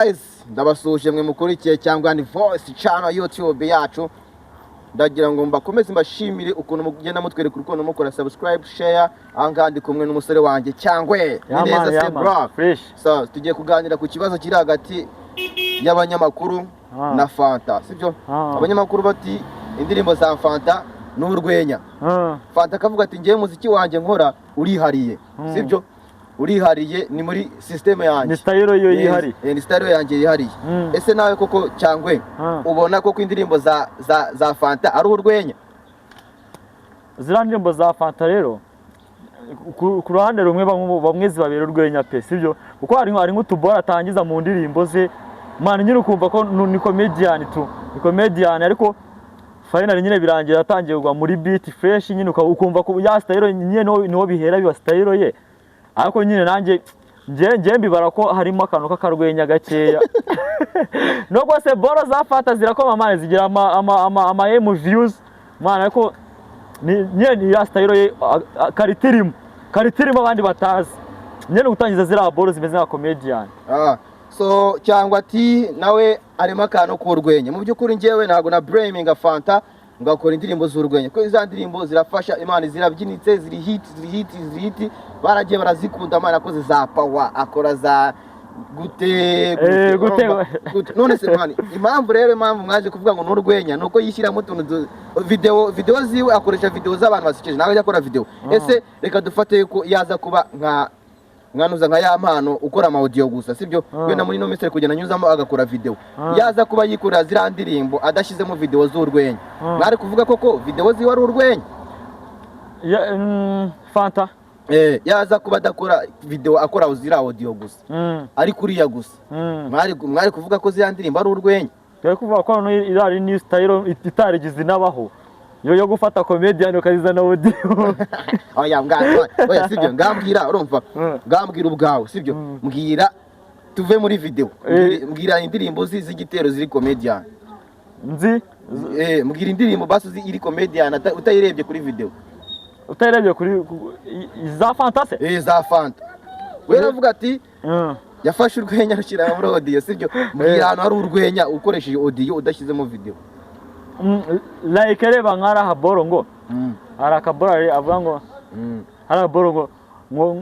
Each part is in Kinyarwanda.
Guys, ndabasuhuje mwe mukurikiye cyangwa ni Voice channel YouTube yacu. Ndagira ngo mbakomeze mbashimire ukuntu mugenda mutwereka urukundo, mukora subscribe, share. Aha ngaha ndi kumwe n'umusore wanjye Cyangwe. Ni neza se, bro? Fresh. So, tugiye kuganira ku kibazo kiri hagati y'abanyamakuru na Fanta, sibyo? Abanyamakuru bati indirimbo za Fanta ni urwenya. Fanta akavuga ati ngewe umuziki wanjye nkora urihariye, sibyo? Urihariye, ni muri system yanjye. Ni style yo Yes, yihariye. Ni style yanjye yihariye. Ese nawe koko Cyangwe, ubona koko indirimbo za Fanta ari urwenya? Ziriya ndirimbo za Fanta rero, ku ruhande rumwe bamwe zibabera urwenya pe, sibyo? Kuko hari nk'utubora atangiza mu ndirimbo ze, man, nyine ukumva ko ni comedian tu, ni comedian, ariko finally nyine birangira atangiye kugwa muri beat fresh nyine, ukumva ko ya style nyine niho bihera biba style ye. Ariko nyine nanjye nge mbibara ko harimo akantu k'akarwenya gakeya, nubwo se boro za Fanta zirakoma, man, zigira ama M views, man, ariko ni nyine ni ya style ye, karita irimo abandi batazi nyine, gutangiza ziriya boro zimeze nka comedian. Ah, so cyangwa ati nawe harimo akantu k'urwenya. Mu by'ukuri njyewe ntabwo na blaminga Fanta ngo akora indirimbo z'urwenya, kuko iza ndirimbo zirafasha Imana, zirabyinitse, ziri hit, ziri hit, ziri hit, baragiye barazikunda. Imana akoze za Power, akora za gute? Gute? Urumva? Gute? None se man, impamvu rero, impamvu mwaje kuvuga ngo n'urwenya ni uko yishyiramo utuntu video ziwe, akoresha video z'abantu basekeje, ntabwo ajya akora video. Ese reka dufate ko yaza kuba nka mwanuza nka ya mpano ukora ama audio gusa, sibyo? Wenda muri ino minsi ari kugenda anyuzamo agakora video. Yaza kuba yikorera ziriya ndirimbo adashyizemo video z'urwenya, mwari kuvuga koko video ziwe ari urwenya? Fanta. Yaza kuba adakora video, akora ziriya audio gusa, ari kuriya gusa, mwari kuvuga ko ziriya ndirimbo ari urwenya? Turi kuvuga ko noneho iriya ari new style itarigeze inabaho, yo gufata comedian ukazizana audio. Oya, oya, sibyo, ngambwira, urumva? Ngambwira ubwawe, sibyo? Mbwira, tuve muri video. Mbwira indirimbo z'igitero ziri comedian. Nzi? Mbwira indirimbo basi uzi iri comedian utayirebye kuri video. Utayirebye kuri za Fanta se? Za Fanta. We aravuga ati yafashe urwenya arushyira muri audio, sibyo? Mbwira ahantu hari urwenya ukoresheje audio udashyizemo video. Like reba nka hari ahaboro ngo hari akaboro avuga ngo hari akaboro ngo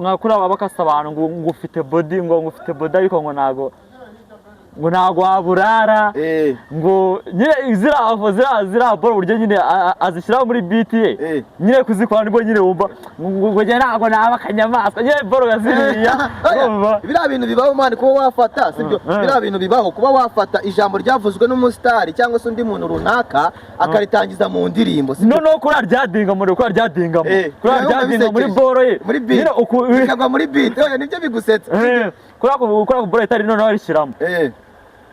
nka kuri aba bakasa abantu ngo ufite body, ngo ufite body, ariko ngo ntago waburara. Ngo nyine ziriya boro, uburyo nyine azishyira muri beat ye, nyine kuzikora nibwo nyine wumva ngo njye ntabwo naba akanyamaswa nyine, boro nka ziriya. Oya, urumva? Biriya bintu bibaho, man, kuba wafata, sibyo? Biriya bintu bibaho, kuba wafata ijambo ryavuzwe n'umusitari cyangwa se undi muntu runaka akaritangiza mu ndirimbo, sibyo? Noneho kuriya ryadingamo, rero kuriya ryadingamo, kuriya urabona ryadinga muri bisekeje. boro ye. Muri beat. Nyine bikagwa muri beat. Oya, nibyo bigusetsa. Kuriya ku boro itari, noneho arishyiramo,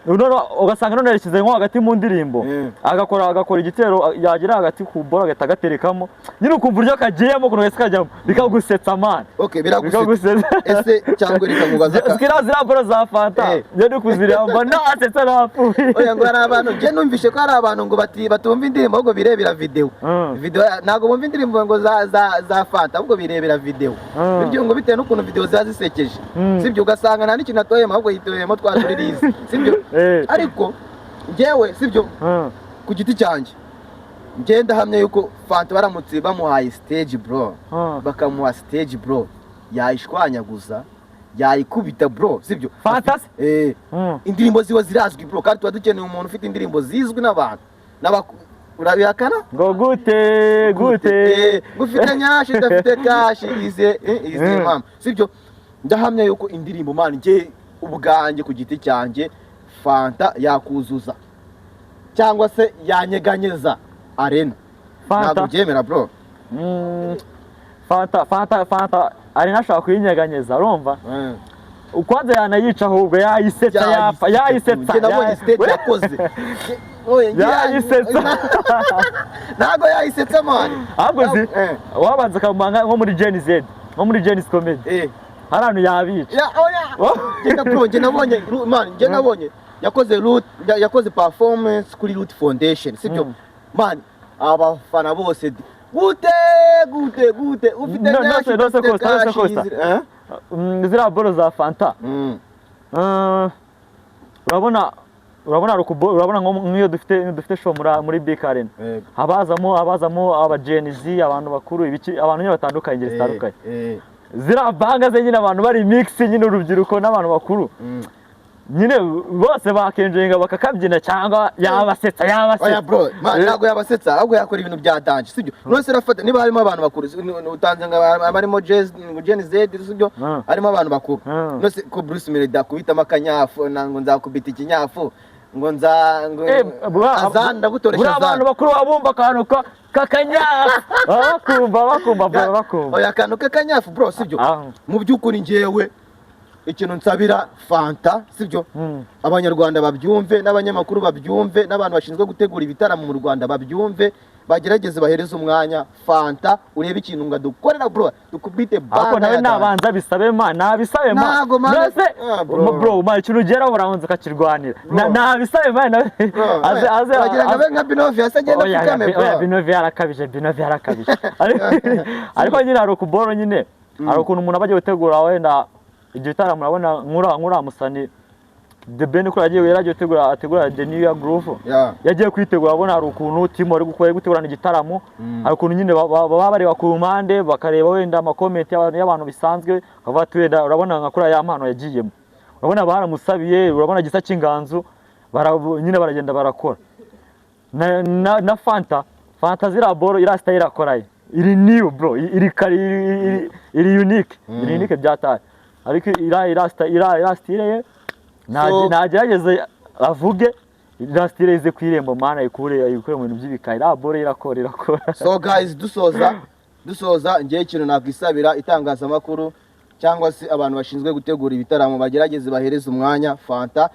noneho ugasanga none yarishyize nko hagati mu ndirimbo, agakora igitero, yagera hagati ku boro agahita agaterekamo nyine, ukumva uburyo kagiyemo, ukuntu gahise kajyamo, bikagusetsa, man. Okay, biragusetsa. Bikagusetsa. Ese cyangwa reka nkubaze Ziriya boro za Fanta, njye ndi kuzireba mba nasetse napfuye. Oya, ngo hari abantu, njye numvishe ko hari abantu ngo batumva indirimbo ahubwo birebera video. Video, ntabwo bumva indirimbo ngo za Fanta, ahubwo birebera video. Bityo ngo bitewe n'ukuntu video ziba zisekeje, sibyo? Ugasanga nta n'ikintu atoyemo, ahubwo yitoyemo twa turirizi, sibyo? Ariko njyewe, sibyo, ku giti cyanjye njye ndahamya yuko Fanta baramutse bamuhaye stage, bro, bakamuha stage, bro, yayishwanyaguza, yayikubita, bro, sibyo? Fanta se? Eh. Indirimbo ziwe zirazwi, bro, kandi tuba dukeneye umuntu ufite indirimbo zizwi n'abantu. Urabihakana? Ngo gute gute? Ngufite nyashi udafite cash ize ize mama, sibyo? Ndahamya yuko indirimbo, man, njye ubwanjye ku giti cyanjye, Fanta yakuzuza cyangwa se yanyeganyeza arena. Fanta? Ntabwo ubyemera, bro? Fanta ari nashaka kuyinyeganyeza, urumva? Kwanza yanayica, ahubwo yayisetsa, yapfa yayisetsa. Njye nabonye stage yakoze. Oya, njye Yayisetsa. Ntabwo yayisetsa, man. Ahubwo zi wabanza ukamuha nko muri Gen Z, nko muri Gen Z Comedy, hari ahantu yabica. Ya, oya. Njye bro, njye nabonye, man, njye nabonye yakoze root, yakoze performance kuri Root Foundation, sibyo? Man, abafana bose gute gute gute ufite No, nyashi no, no, udafite Costa, no, cash, Costa. eh? Ziriya boro za Fanta. Urabona nk'iyo dufite show muri BK Arena, Yego. habazamo aba Gen Z, abantu bakuru, ibiki, abantu nyine batandukanye, ingeri zitandukanye. Ziriya banga ze nyine, abantu bari mix nyine, urubyiruko n'abantu bakuru, nyine bose bakenjenga, bakakabyina, cyangwa yabasetsa Oya yabasetsa. bro, ntabwo yabasetsa, ahubwo yakora ibintu bya danger, sibyo? None se urafata niba harimo abantu bakuru, utanze ngo harimo Gen Z, sibyo? Harimo abantu bakuru. None se ko Bruce Melody akubitamo akanyafu ngo nzakubita ikinyafu, ngo nza ngo azan ndagutoresha. Buriya abantu Azan. bakuru baba bumva akantu k'akanyafu, baba bakumva bro, bakumva. Oya, akantu k'akanyafu bro, sibyo? Mu by'ukuri njyewe ikintu nsabira Fanta, sibyo? Abanyarwanda babyumve, n'abanyamakuru babyumve, n'abantu bashinzwe gutegura ibitaramo mu Rwanda babyumve, bagerageze bahereze umwanya Fanta, urebe ikintu ngo adukorera bro, dukubite Ariko banga nawe ya danger. Nabanza bisabe ma, nabisabe ma. Ntago, man. Nase Ah, bro. Bro, ma, ikintu ugeraho urabanza ukakirwanira. Bro. Nabisabe ma nawe. Bro, aze aze. Wagira ngo abe nka Binovi asa agenda Oya, apfukame oya, bro. Binovi yarakabije, Binovi yarakabije. Ariko nyine hari ukuboro nyine, hari ukuntu umuntu aba agiye gutegura wenda igitaramo, urabona nk'uriya musani The Ben ko yaragiye gutegura, ategura The New Year Groove. Yagiye kwitegura, abona hari ukuntu team bari gukora, gutegurana igitaramo, hari ukuntu nyine baba bareba ku mpande, bakareba wenda ama comment y'abantu bisanzwe, bakavuga ati wenda urabona nka kuriya ya mpano yagiyemo, urabona baramusabiye, urabona Gisa cy'Inganzo, nyine baragenda barakora na Fanta ziriya boro, iriya style irakora ye, iri new bro, iri kari iri unique, iri unique byataye, ariko iriya style ye nagerageze avuge iriya style ize ku irembo mana, ayikure mu bintu by'ibikari, iriya boro irakora. So guys, dusoza, ngewe ikintu nakwisabira itangazamakuru cyangwa se abantu bashinzwe gutegura ibitaramo, bagerageze bahereze umwanya Fanta,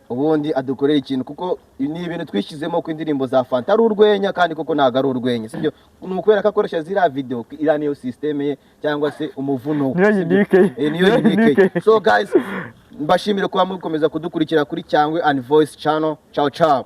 ubundi adukorere ikintu, kuko ni ibintu twishyizemo ko indirimbo za Fanta ari urwenya, kandi koko ntabwo ari urwenya, sibyo? Ni ukubera ko akoresha ziriya video, iriya niyo système ye cyangwa se umuvuno we, Niyo sibyo? unique ye. Niyo Niyo unique ye. unique ye. So guys, mbashimire kuba mukomeza kudukurikira kuri Cyangwe and Voice Channel. Ciao ciao.